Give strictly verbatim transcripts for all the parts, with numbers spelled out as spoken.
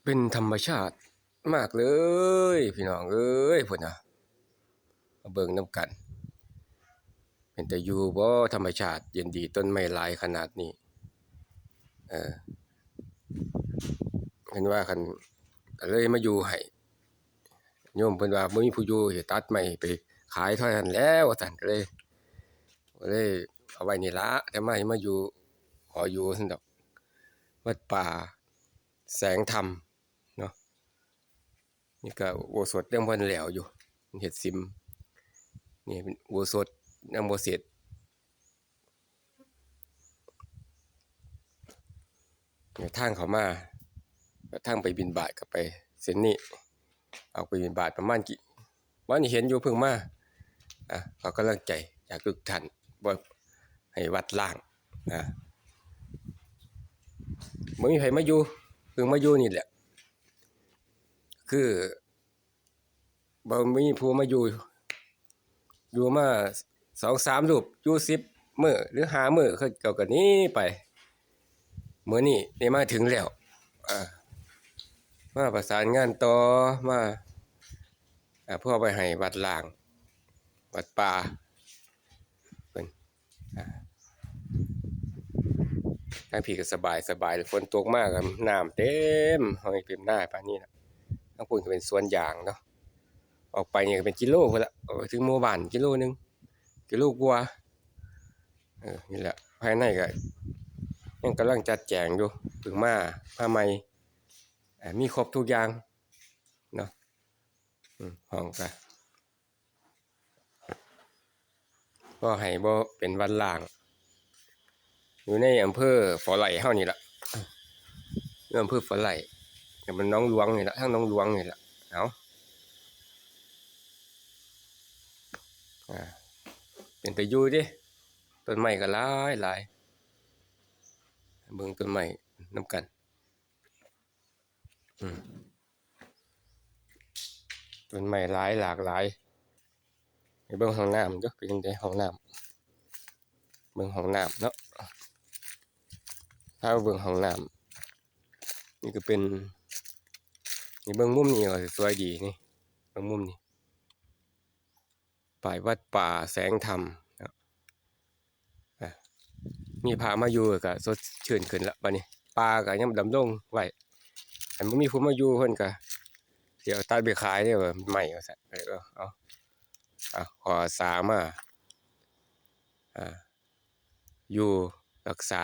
เป็นธรรมชาติมากเลย พี่น้องเอ้ย พุ้นนะ มาเบิ่งนำกัน เป็นตาอยู่บ่ ธรรมชาติเย็นดี ต้นไม้หลายขนาดนี้ เออ เพิ่นว่าคัน ก็เลยมาอยู่ให้ โยมเพิ่นว่าบ่มีผู้อยู่ สิตัดไม้ไปขายเท่านั้นแหล้ว ว่าซั่น ก็เลย ก็เลยเอาไว้นี่ละ แต่มา มาอยู่ ขออยู่ซั่นดอก วัดป่าแสงธรรมเนาะ นี่ก็อุโบสถยังบ่ทันแล้วอยู่ เฮ็ดสิม นี่เป็นอุโบสถยังบ่เสร็จ เนี่ย ทางเข้ามา ทางไปบิณฑบาตก็ไปเส้นนี้ ออกไปบิณฑบาตประมาณกี่ วันนี้เห็นอยู่ เพิ่งมา อ่ะ ขอกำลังใจจากทุกท่าน บ่ให้วัดล้าง อ่ะ บ่มีไผมาอยู่ เพิ่งมาอยู่นี่แหละ คือ บ่มีผู้มาอยู่ อยู่มาสองสามรูป อยู่สิบมื้อหรือห้ามื้อ เขาเจ้าก็หนีไป มื้อนี้ได้มาถึงแล้ว อ่า มาประสานงานต่อ มา อ่า เพื่อไปให้วัดล้าง วัดป่า เพิ่น อ่า ทางพี้ก็สบายสบาย ฝนตกมาก็น้ำเต็มห้วยเต็มนาปานนี้ล่ะ ทางพุ้นก็เป็นสวนยางเนาะ ออกไปนี่ก็เป็นกิโลพุ้นละ ออกไปถึงหมู่บ้านกิโลหนึ่ง กิโลกว่า เออ นี่แหละ ภายในก็ยังกำลังจัดแจงอยู่ เพิ่งมา มาใหม่ อ่า มีครบทุกอย่างเนาะ อืม ห้องก็ ก็ให้บ่เป็นวัดล้าง อยู่ในอำเภอฝอไร่เฮานี่ล่ะ อยู่อำเภอฝอไร่ แต่มันหนองหลวงนี่ล่ะ ทางหนองหลวงนี่ล่ะ เอา อ่า เป็นตาอยู่เด้ ต้นไม้ก็หลายหลาย เบิ่งต้นไม้นำกัน อืม ต้นไม้หลายหลากหลาย ไปเบิ่งห้องน้ำเด้อ เป็นจั่งใดห้องน้ำ เบิ่งห้องน้ำเนาะ พาไปเบิ่งห้องน้ำ นี่ก็เป็น นี่เบิ่งมุมนี้ก็สวยดีนี่ เบิ่งมุมนี้ ป้ายวัดป่าแสงธรรมเนาะ อ่ะ มีพระมาอยู่ก็สดชื่นขึ้นละบัดนี้ ป่าก็ยังดำรงไว้ คันบ่มีผู้มาอยู่เพิ่นก็สิเอาตัดไปขายเด้อ ว่ามันไหม้ว่าซั่น เออ เอา อ่ะ ขออาสามา อ่า อยู่รักษา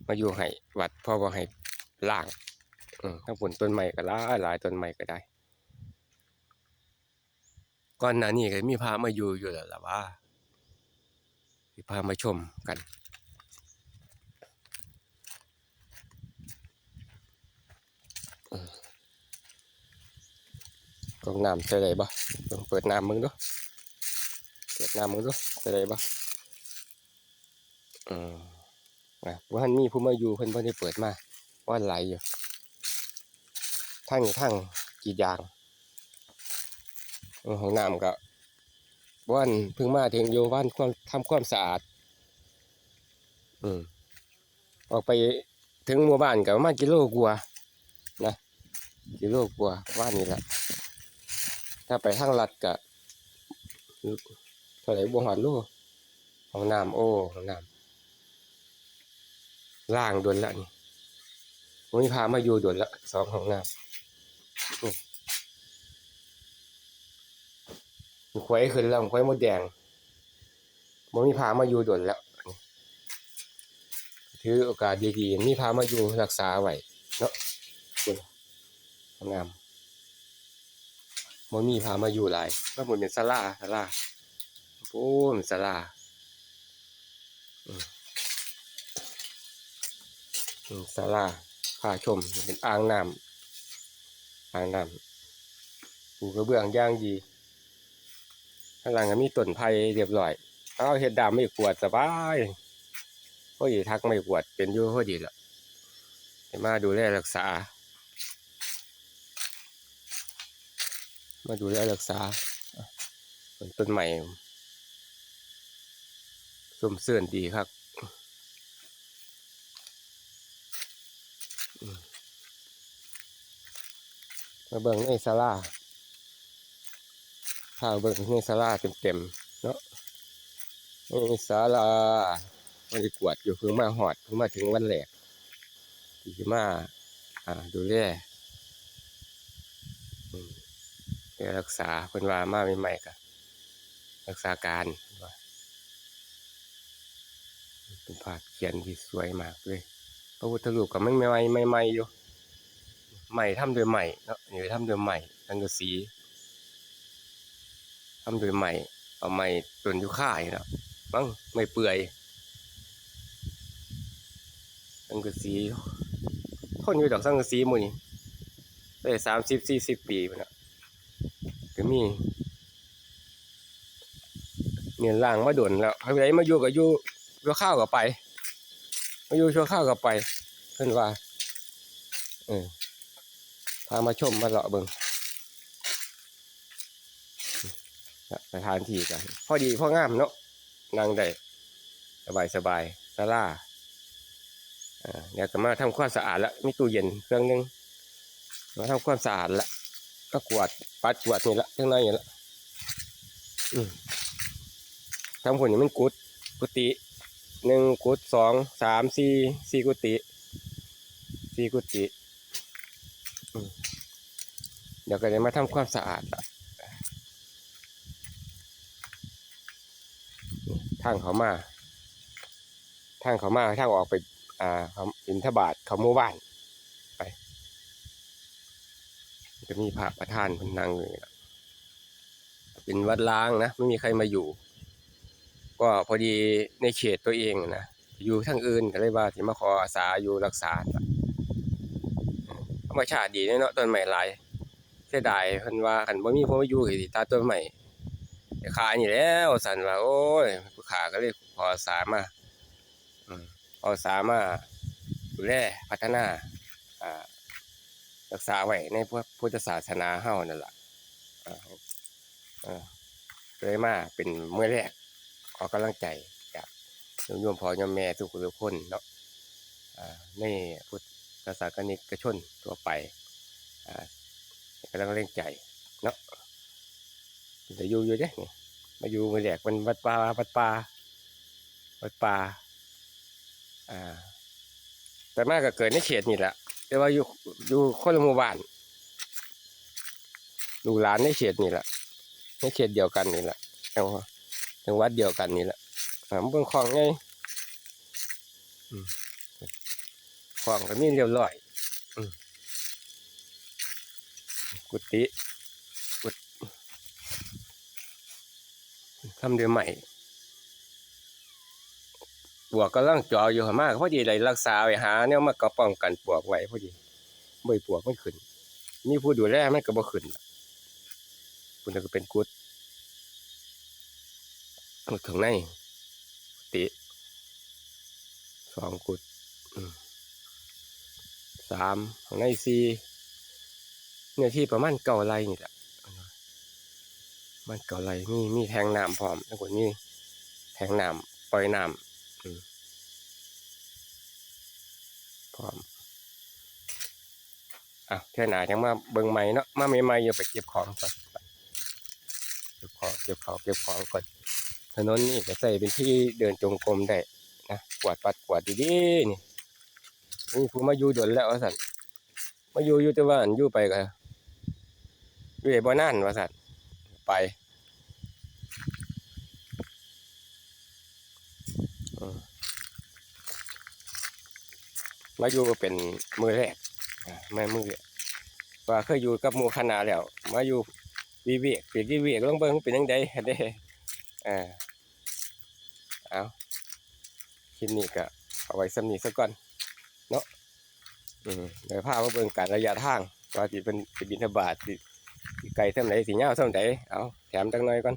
มาอยู่ให้วัด เพราะว่าให้ล้าง อืม ทางพุ้นต้นไม้ก็หลายหลาย ต้นไม้ก็ได้ ก่อนหน้านี้ก็มีพระมาอยู่อยู่แล้วล่ะว่า สิพามาชมกัน อืม ก๊อกน้ำใส่ได้บ่ ลองเปิดน้ำเบิ่งดู เปิดน้ำเบิ่งดู ใส่ได้บ่ อืม อ่ะ บ่ทันมีผู้มาอยู่ เพิ่นบ่ได้เปิดมา ว่าหลายอยู่ ทางนี้ทางกรีดยาง เออ ห้องน้ำก็ บ่ทัน เพิ่งมาถึงอยู่ บ้านความ ทำความสะอาด อืม ออกไปถึงหมู่บ้านก็ประมาณกิโลกว่านะ กิโลกว่าประมาณนี้แหละ ถ้าไปทางลัดก็ เท่าไหร่ บ่ฮอดโล ห้องน้ำ โอ้ ห้องน้ำ ล้างโดนละนี่ บ่มีพระมาอยู่โดนละ สองห้องน้ำ นี่ มันไขว่ขึ้นแล้ว มันไขว่มดแดง บ่มีพระมาอยู่โดนแล้ว ถือโอกาสดีๆ มีพระมาอยู่รักษาไว้เนาะ พุ้น ห้องน้ำ บ่มีพระมาอยู่หลาย แล้วมันเป็นศาลา ศาลา โอ้ เป็นศาลา อืม อืม ศาลา พาชม เป็นอ่างน้ำ อ่างน้ำ ปูกระเบื้องอย่างดี ข้างหลังก็มีต้นไผ่เรียบร้อย เอาเฮ็ดด้ามไม้กวาดสบาย พอดี ถักไม้กวาดเป็นอยู่พอดีล่ะ ให้มาดูแลรักษา มาดูแลรักษา ต้นไม้ ร่มรื่นดีคัก อืม มาเบิ่งในศาลา พาเบิ่งในศาลาเต็มๆเนาะ ในศาลา บ่ได้กวาดอยู่ เพิ่งมาฮอด เพิ่งมาถึงวันแรก ที่สิมา อ่า ดูแล อืม ดูแลรักษา เพิ่นว่ามาใหม่ๆก็รักษาการ เพิ่นว่า เป็นภาพเขียนที่สวยมากเลย พระพุทธรูปก็มันใหม่ๆ ใหม่ๆอยู่ ไม้ทำด้วยไม้เนาะ นี่ทำด้วยไม้ สังกะสี ทำด้วยไม้ เอาไม้ต้นยูคานี่เนาะ มั้ง ไม้เปื่อย สังกะสี ทนอยู่ดอกสังกะสีหมู่นี่ ได้สามสิบ สี่สิบปีพุ้นน่ะ ก็มี เนี่ย ล้างมาโดนแล้ว ใครมาอยู่ก็อยู่ ชั่วคราวก็ไป มาอยู่ชั่วคราวก็ไป เพิ่นว่า เออ พามาชมมาเลาะเบิ่ง สถานที่ก็พอดีพองามเนาะ นั่งได้ สบายๆ ศาลา อ่า เดี๋ยวก็มาทำความสะอาดละ มีตู้เย็นเครื่องหนึ่ง มาทำความสะอาดละ ก็กวาด ปัดกวาดนี่ละ จังน้อยนี่ละ อืม ทางพุ้นนี่มันกุฏิ กุฏิ หนึ่งกุฏิ สอง สาม สี่ สี่กุฏิ สี่กุฏิ อืม เดี๋ยวก็ได้มาทำความสะอาดละ ทางเข้ามา ทางเข้ามา ทางออกไป อ่า เขาบิณฑบาตเข้าหมู่บ้านไป จะมีพระประธานเพิ่นนั่งอยู่นี่ล่ะ เป็นวัดร้างนะ ไม่มีใครมาอยู่ ก็พอดีในเขตตัวเองนะ อยู่ทางอื่นก็เลยว่าสิมาขออาสาอยู่รักษา ธรรมชาติดีเนาะ ต้นไม้หลาย เสียดาย เพิ่นว่าคันบ่มีผู้มาอยู่ก็สิตัดต้นไม้ไปขายนี่แหล้ว ซั่นว่า โอ้ย ผู้ข้าก็เลยขออาสามา อืม ขออาสามาดูแลพัฒนา อ่า รักษาไว้ในพระพุทธศาสนาเฮานั่นล่ะ อ่า เออ เลยมาเป็นมื้อแรก ขอกำลังใจจากโยมพ่อโยมแม่ทุกผู้ทุกคนเนาะ อ่า ในพุทธศาสนิกชนทั่วไป อ่า ให้กำลังแรงใจเนาะ เป็นตาอยู่อยู่เด้นี่ มาอยู่มื้อแรก เป็นวัดป่า วัดป่า วัดป่า อ่า แต่มาก็เกิดในเขตนี่แหละ แต่ว่าอยู่ อยู่คนละหมู่บ้าน ลูกหลานในเขตนี่แหละ ในเขตเดียวกันนี่แหละ จังหวัด จังหวัดเดียวกันนี่แหละ อ่า เบิ่งของไง อืม ของก็มีเรียบร้อย อืม กุฏิ กุฏิ ทำด้วยไม้ ปลวกกำลังเจาะอยู่ มาก็พอดีได้รักษาไว้ หาแนวมาก็ป้องกันปลวกไว้พอดี บ่ให้ปลวกมันขึ้น มีผู้ดูแลมันก็บ่ขึ้นล่ะ พุ้นก็เป็นกุฏิ กุฏิข้างใน กุฏิ สองกุฏิ อืม สาม ข้างในสี่ เนื้อที่ประมาณเก้าไร่นี่แหละ ประมาณเก้าไร่ มี มีแทงน้ำพร้อม แล้วก็มีแทงน้ำ ปล่อยน้ำ อืม พร้อม อ่ะ เทื่อหน้าจังมาเบิ่งใหม่เนาะ มาใหม่ๆ อยู่ ไปเก็บของก่อน เก็บของ เก็บของ เก็บของก่อน ถนนนี่ก็ใช้เป็นที่เดินจงกรมได้นะ กวาดปัดกวาดดีๆ นี่ มีผู้มาอยู่โดนแล้วว่าซั่น มาอยู่ อยู่แต่ว่าอันอยู่ไปก็ อยู่ได้บ่นานว่าซั่น ไป อืม มาอยู่เป็นมื้อแรก อ่า มามื้อแรก ว่าเคยอยู่กับหมู่คณะแล้ว มาอยู่วิเวก ปีกวิเวก ลองเบิ่งเป็นจั่งใดเด้ อ่า เอา คลิปนี้ก็เอาไว้ส่ำนี้ซะก่อนเนาะ อืม เดี๋ยวพามาเบิ่งการระยะทาง ว่าสิเป็น สิบิณฑบาต สิ สิไกลส่ำใด สิยาวส่ำใด เอา แถมจักหน่อยก่อน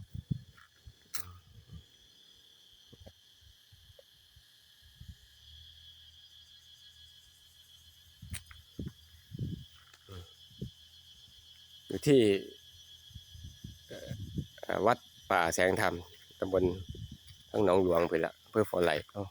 อยู่ที่ เอ่อ เอ่อ วัดป่าแสงธรรม ตำบลทางหนองหลวงพุ้นล่ะ อำเภอฝางไร่ เอ้า